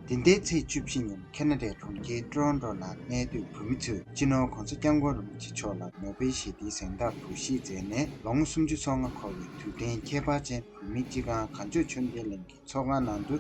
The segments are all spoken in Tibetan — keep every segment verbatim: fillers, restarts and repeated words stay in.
འདི་ཟླའི་ཚེས་བཅུ་བཞི་ཉིན་ཁེ་ན་ཌའི་གྲོང་ཁྱེར་ཊོ་རོན་ཊོ་ནང་གནས་སྡོད་བོད་མི་ཚོས་སྤྱི་ནོར་༸གོང་ས་༸སྐྱབས་མགོན་རིན་པོ་ཆེ་མཆོག་ལ་ནོ་བེལ་ཞི་བདེའི་གཟེངས་རྟགས་འབུལ་བཞེས་མཛད་ནས་ལོ་ངོ་སུམ་ཅུ་སོ་ལྔ་འཁོར་བའི་དུས་དྲན་ཁྱད་པར་ཅན་བོད་མིའི་སྤྱི་ཁང་གངས་ལྗོངས་ཆོས་ལྡན་གླིང་གི་ཚོགས་ཁང་ནང་དུ་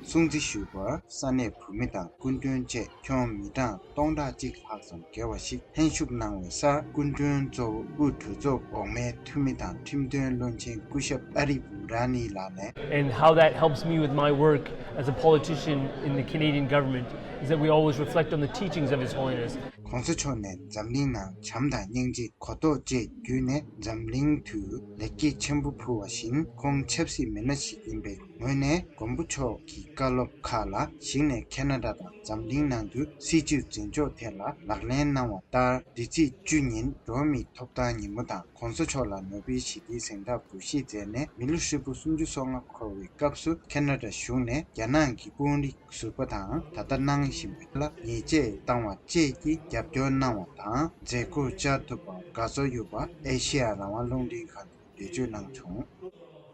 སྲུང་བརྩི་ཞུས་པར་ས་གནས་བོད་མི་དང་སྐུ་མགྲོན་བཅས་ཁྱོན་མི་གྲངས་སྟོང་ཕྲག་གཅིག་ལྷག་ཙམ་བརྒལ་བ་ཞིག་ལྷན་ཞུགས་གནང་བའི་སར་སྐུ་མགྲོན་གཙོ་བོ་དབུས་གྲོས་ཚོགས་འོག་མའི་འཐུས་མི་དང་ཁྲིམས་དོན་བློན་ཆེན་སྐུ་ཞབས་ཨ་རིབ་ར་ནི་ལགས་ནས། And how that helps me with my work as a politician in the Canadian government is that we always reflect on the teachings of His Holiness. ༸གོང་ས་མཆོག་ནས་འཛམ་གླིང་ནང་བྱམས་དང་སྙིང་རྗེ་གོ་རྟོགས་བཅས་བརྒྱུད་ནས་འཛམ་གླིང་དུ་ལེགས་སྐྱེས་ཆེན་པོ་ཕུལ་བ་བཞིན་ཁོང་ཆབ་སྲིད་མི་སྣ་ཞིག་ཡིན་པའི་ངོས་ནས་མགོན་པོ་མཆོག་གི་བཀའ་སློབ་ཁག་ལ་གཞིགས་ནས་ཁེ་ན་ཌ་དང་འཛམ་གླིང་ནང་དུ་སྲིད་བྱུས་འཛིན་ཕྱོགས་ཐད་ལ་ལག་ལེན་གནང་བ་ལྟར། འདི་ཚེས་བཅུ་ཉིན་འགྲོ་བ་མིའི་ཐོབ་ཐང་ཉིན་མོ་དང་༸གོང་ས་མཆོག་ལ་ནོ་བེལ་ཞི་བདེའི་གཟེངས་རྟགས་འབུལ་བཞེས་མཛད་ནས་མི་ལོ་ཧྲིལ་པོ་སུམ་ཅུ་སོ་ལྔ་འཁོར་བའི་སྐབས་སུ་ཁེ་ན་ཌ་གཞུང་ནས་རྒྱ་ནག་གི་དཔོན་རིགས་ཟུར་པ་དང་ད་ལྟ་གནང་བཞིན་པ་ལ་ཉེས་ཆད་བཏང་བ་བཅས་ཀྱི་རྒྱབ་སྐྱོར་གནང་བ་དང་མཛད་སྒོར་བཅར་ཐུབ་པར་དགའ་ཚོར་ཡོད་པ་ཨེ་ཤེ་ཡ་རང་དབང་རླུང་འཕྲིན་ཁང་གིས་འགྲེལ་བརྗོད་གནང་བྱུང་།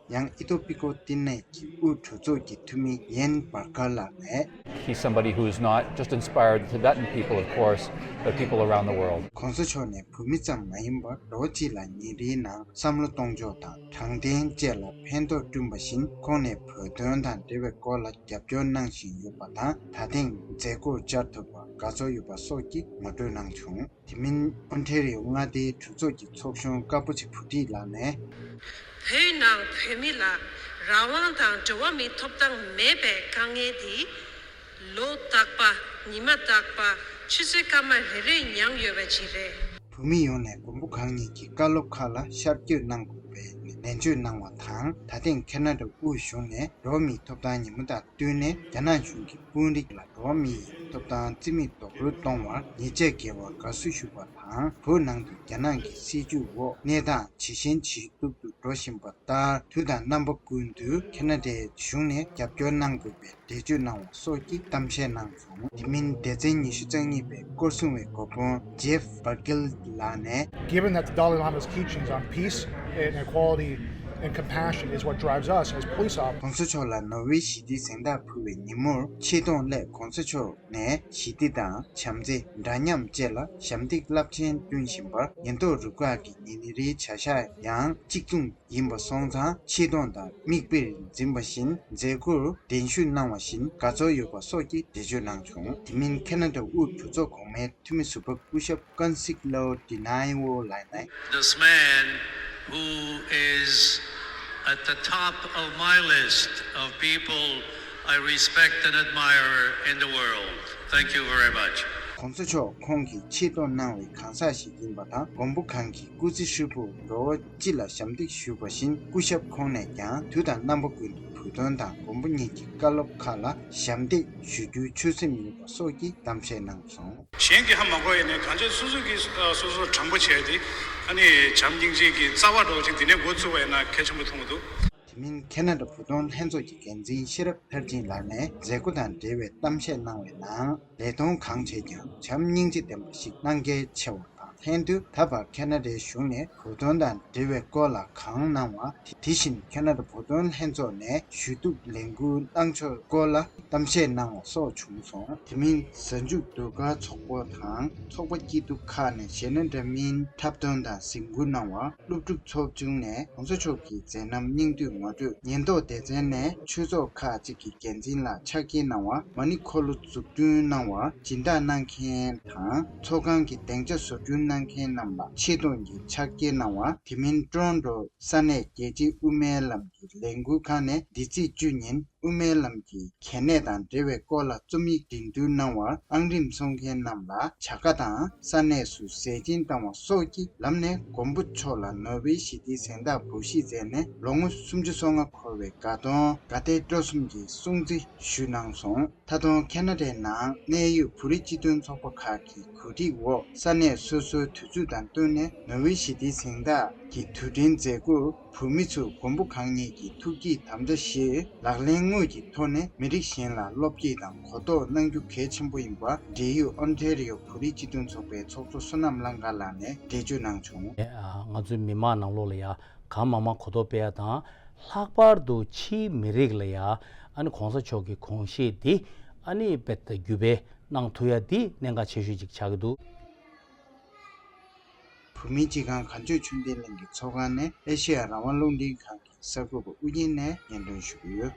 ཡང་ཨི་ཐོ་པི་ཀོ་བསྟི་གནས་ཀྱི་དབུས་གྲོས་ཚོགས་ཀྱི་འཐུས་མི་ཡན་བར་ཀར་ལགས་ནས། He's somebody who's not just inspired the Tibetan people, of course, but people around the world. ༸གོང་ས་མཆོག་ནས་བོད་མི་ཙམ་མ་ཡིན་པར་ལོ་གཅིག་ལ་ཉིན་རེའི་ནང་བསམ་བློ་གཏོང་ཕྱོགས་དང་དྲང་བདེན་བཅས་ལ་ཕན་ཐོགས་བསྐྲུན་པ་བཞིན་ཁོང་ནས་བོད་དོན་དང་འབྲེལ་བའི་སྐོར་ལ་རྒྱབ་སྐྱོར་གནང་བཞིན་ཡོད་པ་དང་ད་ཐེངས་མཛད་སྒོར་བཅར་ཐུབ་པར་དགའ་ཚོར་ཡོད་པ་སོགས་ཀྱི་ངོ་སྤྲོད་གནང་བྱུང་། དེ་མིན་ཨོན་ཊེ་རི་ཡོ་མངའ་སྡེའི་གྲོས་ཚོགས་ཀྱི་ཚོགས་གཞོན་ཀ་པོ་ཆེ་བུ་ཁྲིད་ལགས་ནས། བbetween ནང་བོད་མི་ལ་རང་དབང་དང་འགྲོ་བ་མིའི་ཐོབ་ཐང་མེད་པའི་དཀའ་ངལ་འདི་ལོ་རྟག་པ་ཉི་མ་རྟག་པ་ཆུ་ཚོད་སྐར་མ་རེ་རེ་མྱངས་ཡོད་པ་ཅིག་རེད། བོད་མི་ཡོངས་ནས་མགོན་པོ་གང་ཉིད་ཀྱི་བཀའ་སློབ་ཁག་ལ་ཤར་བསྐྱོད་གནང་དགོས་པའི་ནན་བརྗོད་གནང་བ་དང་ད་ཐེངས་ཁེ་ན་ཌ་དབུས་གཞུང་ནས་འགྲོ་བ་མིའི་ཐོབ་ཐང་ཉིན་མོ་དང་བསྟུན་ནས་རྒྱ་ནག་གཞུང་གི་དཔོན་རིགས་ལ་འགྲོ་བ་མིའི་ཐོབ་ཐང་རྩིས་མེད་རྡོག་རོལ་གཏོང་བར་ཉེས་ཆད་འགེལ་བར་དགའ་བསུ་ཞུ་བ་དང་བོད་ནང་དུ་རྒྱ་ནག་གི་སྲིད་བྱུས་འོག་གནས་སྟངས་ཇེ་ཞན་ཇེ་སྡུག་ཏུ་འགྲོ་བཞིན་པ་ལྟར་དུས་དང་རྣམ་པ་ཀུན་ཏུ་ཁེ་ན་ཌའི་གཞུང་ནས་རྒྱབ་སྐྱོར་གནང་དགོས་པའི་འགྲེལ་བརྗོད་གནང་བ་སོགས་ཀྱི་གཏམ་བཤད་གནང་སོང་། དེ་མིན་སྡེ་ཚན་ཉི་ཤུ་རྩ་གཉིས་པའི་སྐོར་སྲུང་བའི་འགོ་དཔོན་ཇེབ་བར་ཀིལ་ལགས་ནས། Given that the Dalai Lama's teachings on peace and equality and compassion is what drives us as police officers. ༸གོང་ས་མཆོག་ལ་ནོ་བེལ་ཞི་བདེའི་གཟེངས་རྟགས་ཕུལ་བའི་ཉིན་མོར་ཆེ་མཐོང་སླད་༸གོང་ས་མཆོག་ནས་ཞི་བདེ་དང་བྱམས་བརྩེ་འདྲ་མཉམ་བཅས་ལ་ཞབས་འདེགས་རླབས་ཆེན་བསྐྲུན་བཞིན་པར་ཉེན་རྟོག་རུ་ཁག་གི་ཉིན་རེའི་བྱ་གཞག་ཡང་གཅིག་མཚུངས་ཡིན་པ་སོང་ཙང་ཆེ་མཐོང་དང་མིག་དཔེར་འཛིན་པ་བཞིན་མཛད་སྒོར་གདན་ཞུ་གནང་བ་བཞིན་དགའ་ཚོར་ཡོད་པ་སོགས་ཀྱི་འགྲེལ་བརྗོད་གནང་བྱུང་། དེ་མིན་ཁེ་ན་ཌ་དབུས་གྲོས་ཚོགས་གོང་མའི་འཐུས་མི་ཟུར་པ་སྐུ་ཞབས་ཀོན་སིག་ལོ་ཌི་ནའི་ཝོ་ལགས་ནས། This man who is at the top of my list of people I respect and admire in the world. Thank you very much. ༸གོང་ས་མཆོག་ཁོང་གིས་ཆེད་གཏོང་གནང་བའི་གང་ཟག་ཞིག་ཡིན་པ་དང་མགོན་པོ་གང་གི་སྐུ་ཚེ་ཧྲིལ་པོར་འགྲོ་བ་སྤྱི་ལ་ཞབས་འདེགས་ཞུས་པ་བཞིན་སྐུ་ཞབས་ཁོང་ནས་ཀྱང་དུས་དང་རྣམ་པ་ཀུན་ཏུ་བོད་དོན་དང་མགོན་པོ་ཉིད་ཀྱི་བཀའ་སློབ་ཁག་ལ་ཞབས་འདེགས་ཞུ་རྒྱུའི་ཆོད་སེམས་ཡོད་པ་སོགས་ཀྱི་གཏམ་བཤད་གནང་སོང་། གཞན་གྱིས་ཧ་མ་གོ་ཡས་ནས་གང་བྱས་སོ་སོ་གིས་སོ་སོ་དྲང་པོ་བྱས་ཏེ་ཨ་ནི་བྱམས་སྙིང་རྗེ་གི་རྩ་བ་འདྲ་བོ་ཅིག་འདི་ནས་འགོ་བཙུགས་པ་ཡིན་ན་གལ་ཆེན་པོ་མཐོང་གི་འདུག་དེ་མིན་ཁེ་ན་ཌ་བོད་དོན་ལྷན་ཚོགས་ཀྱི་འགན་འཛིན་ཤེས་རབ་མཐར་ཕྱིན་ལགས་ནས་མཛད་སྒོ་དང་འབྲེལ་བའི་གཏམ་བཤད་གནང་བའི་ནང་ལས་དོན་གང་བྱས་ཀྱང་བྱམས་སྙིང་རྗེ་ལྡན་པ་ཞིག་གནང་གལ་ཆེ་བ་དང་ལྷན་དུ་ད་བར་ཁེ་ན་ཌའི་གཞུང་ནས་བོད་དོན་དང་འབྲེལ་བའི་སྐོར་ལ་གང་གནང་བ་དེ་བཞིན་ཁེ་ན་ཌ་བོད་དོན་ལྷན་ཚོགས་ནས་ཞུ་གཏུག་ལས་འགུལ་གནང་ཕྱོགས་སྐོར་ལ་གཏམ་བཤད་གནང་བ་སོགས་བྱུང་སོང་། དེ་མིན་གཟའ་མཇུག་ཟློས་གར་ཚོགས་པ་དང་ཚོགས་པ་སྐྱིད་སྡུག་ཁག་ནས་གཞས་སྣ་འདྲ་མིན་འཁྲབ་སྟོན་དང་གཟིགས་འབུལ་གནང་བ། སློབ་ཕྲུག་ཚོགས་ཆུང་ནས་༸གོང་ས་མཆོག་གི་མཛད་རྣམ་སྙིང་བསྡུས་ངོ་སྤྲོད། ཉེན་རྟོག་སྡེ་ཚན་ནས་ཆོས་ཚོགས་ཁག་ཅིག་གི་འགན་འཛིན་ལ་ཕྱག་འཁྱེར་གནང་བ། མ་ཎི་འཁོར་ལོ་འཛུགས་སྐྲུན་གནང་བ། སྦྱིན་བདག་གནང་མཁན་དང་ཚོགས་ཁང་གི་སྡིངས་ཆ་བཟོ་སྐྲུན་གནང་མཁན་རྣམས་ལ་ཆེ་མཐོང་གི་ཕྱག་འཁྱེར་གནང་བ། དེ་མིན་ཀྲོན་ཀྲོ་ས་གནས་རྒྱལ་སྤྱིའི་དབུ་མའི་ལམ་གྱི་ལས་འགུལ་ཁང་ནས་འདི་ཚེས་བཅུ་ཉིན་དབུ་མའི་ལམ་གྱི་གལ་གནད་དང་འབྲེལ་བའི་སྐོར་ལ་རྩོམ་ཡིག་འགྲན་བསྡུར་གནང་བར་ཨང་རིམ་སྲུང་མཁན་རྣམས་ལ་བྱ་དགའ་དང་ས་གནས་སུ་ཟས་སྦྱིན་བཏང་བ་སོགས་ཀྱི་ལམ་ནས་མགོན་པོ་མཆོག་ལ་ནོ་བེལ་ཞི་བདེའི་གཟེངས་རྟགས་འབུལ་བཞེས་མཛད་ནས་ལོ་ངོ་སུམ་ཅུ་སོ་ལྔ་འཁོར་བའི་དགའ་སྟོན་དགའ་དད་སྤྲོ་གསུམ་གྱི་སྲུང་བརྩི་ཞུས་གནང་སོང་། ད་དུང་ཁེ་ན་ཌའི་ནང་གནད་ཡོད་བོད་རིགས་སྤྱི་མཐུན་ཚོགས་པ་ཁག་གི་གོ་སྒྲིག་འོག་ས་གནས་སོ་སོའི་དུས་ཚོད་དང་བསྟུན་ནས་ནོ་བེལ་ཞི་བདེའི་གཟེངས་རྟགས་ཀྱི་དུས་དྲན་མཛད་སྒོར་བོད་མི་ཚོས་མགོན་པོ་གང་ཉིད་ཀྱི་ཐུགས་བསྐྱེད་དམ་བཅའ་བཞེས། ལག་ལེན་དངོས་ཀྱི་ཐོག་ནས་མི་རིགས་གཞན་ལ་བློ་བསྐྱེད་དང་གོ་རྟོགས་གནང་རྒྱུ་གལ་ཆེན་པོ་ཡིན་པ་འབྲེལ་ཡོད་ཨོན་ཊེ་རི་ཡོ་བོད་རིགས་སྤྱི་མཐུན་ཚོགས་པའི་ཚོགས་གཙོ་བསོད་ནམས་གླང་དཀར་ལགས་ནས་འགྲེལ་བརྗོད་གནང་བྱུང་། ང་ཚོའི་མི་དམངས་ནང་ལོགས་ལ་ཡ་གང་མང་མང་གོ་རྟོགས་སྤེལ་ཡ་དང་། ལྷག་པར་དུ་ཕྱིའི་མི་རིགས་ལ་ཡ་ཨ་ནི་གོང་ས་མཆོག་གི་དགོངས་བཞེད་འདི་ ཨ་ནི་རྦད་དེ་བརྒྱུད་སྤེལ་གནང་ཐུབ་ཡ་འདི་གནད་འགག་ཆེ་ཤོས་ཅིག་ཆགས་ཀྱི་འདུག། བོད་མིའི་སྤྱི་ཁང་གངས་ལྗོངས་ཆོས་ལྡན་གླིང་གི་ཚོགས་ཁང་ནས་ཨེ་ཤེ་ཡ་རང་དབང་རླུང་འཕྲིན་ཁང་གི་གསར་འགོད་པ་དབུ་བརྙེས་ནས་སྙན་སྒྲོན་ཞུ་གི་ཡོད།